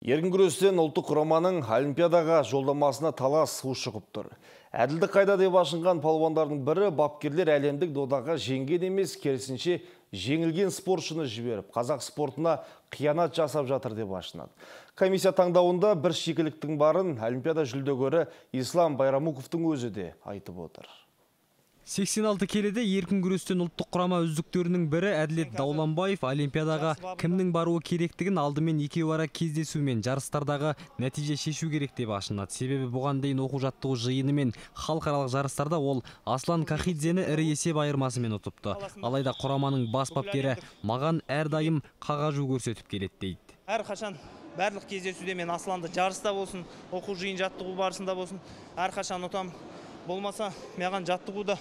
Еркін күрестен ұлттық құраманың Олимпиадаға жолдамасына талас ушығып тұр. Әділдік қайда деп ашынған палуандардың бірі бапкерлер әлемдік додаға жеңген емес, керісінше жеңілген спортшыны жіберіп, қазақ спортына қиянат жасап жатыр деп ашынады. Комиссия таңдауында бір шикіліктің барын Олимпиада жүлдегері Ислам Байрамуковтың өзі де айтып отыр. 86 келіде еркін күрестен ұлттық құрама үздіктерінің бірі Әділет Дауланбаев Олимпиадаға кімнің баруы керектігін алдымен екеуара кездесумен жарыстардағы нәтиже шешу керек деп ашынады. Себебі бұған дейін оқу жаттығу жиыны мен халықаралық жарыстарда ол Аслан Кахидзені ірі есеп айырмасымен ұтыпты. Алайда құраманың бас бапкері маған әрдайым қағажу көрсетіп келеді дейді. Әрқашан барлық кездесуде мен Асланды жарыста болсын, оқу жиын жаттығу барысында болсын, әрқашан ұтам. Болмаса маған жаттығуда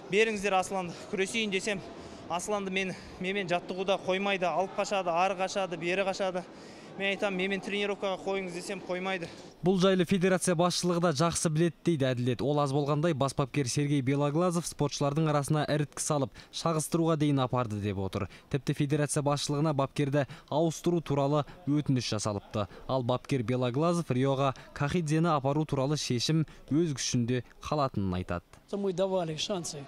беріңіздер Асланды, күресейін десем, Асланды менімен жаттығуда қоймайды, алып қашады, ары қашады, бері қашады. Мен айтамын, менімен тренировкаға қойыңыз десем қоймайды. Бұл жайлы федерация басшылығы да жақсы біледі дейді Әділет. Ол аз болғандай бас бапкер Сергей Белоглазов спортшылардың арасына іріткі салып, шағыстыруға дейін апарды деп отыр. Тіпті федерация басшылығына бапкерді ауыстыру туралы өтініш жасалыпты. Ал бапкер Белоглазов Риоға Кахидзені апару туралы шешім өз күшінде қалатынын айтады. Мы давали шансы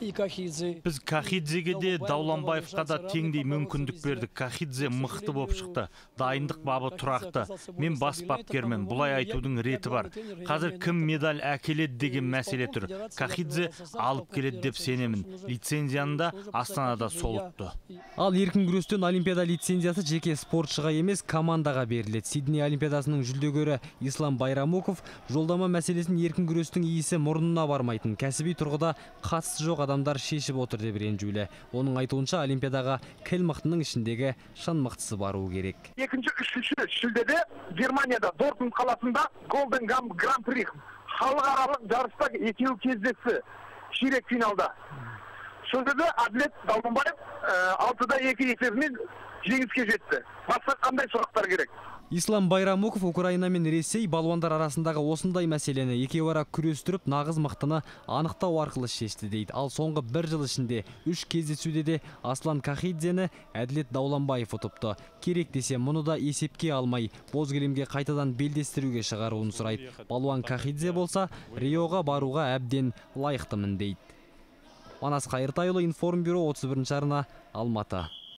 и Кахидзе. Біз Кахидзеге де, Дауланбаевқа да теңдей мүмкіндік бердік. Кахидзе мықты боп шықты. Дайындық бабы тұрақты. Мен бас бапкермін. Бұлай айтудың реті бар. Қазір кім медаль әкеледі деген мәселе тұр. Кахидзе алып келеді деп сенемін. Лицензияны да Астанада сол ұтты. Ал еркін күрестен Олимпиада лицензиясы жеке спортшыға емес, командаға беріледі. Сидней Олимпиадасының жүлдегері Ислам Байрамуков жолдама мәселесін еркін күрестің иісі мұрнына бармайтын кәсіби тұрғыда қатысы жоқ адамдар шешіп отыр деп ренжулі. Оның айтуынша, Олимпиадаға кіл мықтының ішіндегі шын мықтысы баруы керек. 2-3 шілдеде Германияда Дортмунд қаласында Golden Grand Prix халықаралық жарыста екеуі кездесті ширек финалда. Сол жерде Әділет Дауланбаев 6-2 есебімен жеңіске жетті. Басқа қандай сұрақтар керек? Ислам Байрамуков Украина мен Ресей балуандар арасындағы осындай мәселені екеуара күрестіріп, нағыз мықтыны анықтау арқылы шешті дейді. Ал соңғы бір жыл ішінде 3 кездесуде де Аслан Кахидзені Әділет Дауланбаев ұтыпты. Керек десе мұны да есепке алмай, боз кілемге қайтадан белдестіруге шығаруын сұрайды. Балуан Кахидзе болса, Риоға баруға әбден лайықтымын дейді. Манас Қайыртайұлы, Информбюро, 31 арна, Алматы.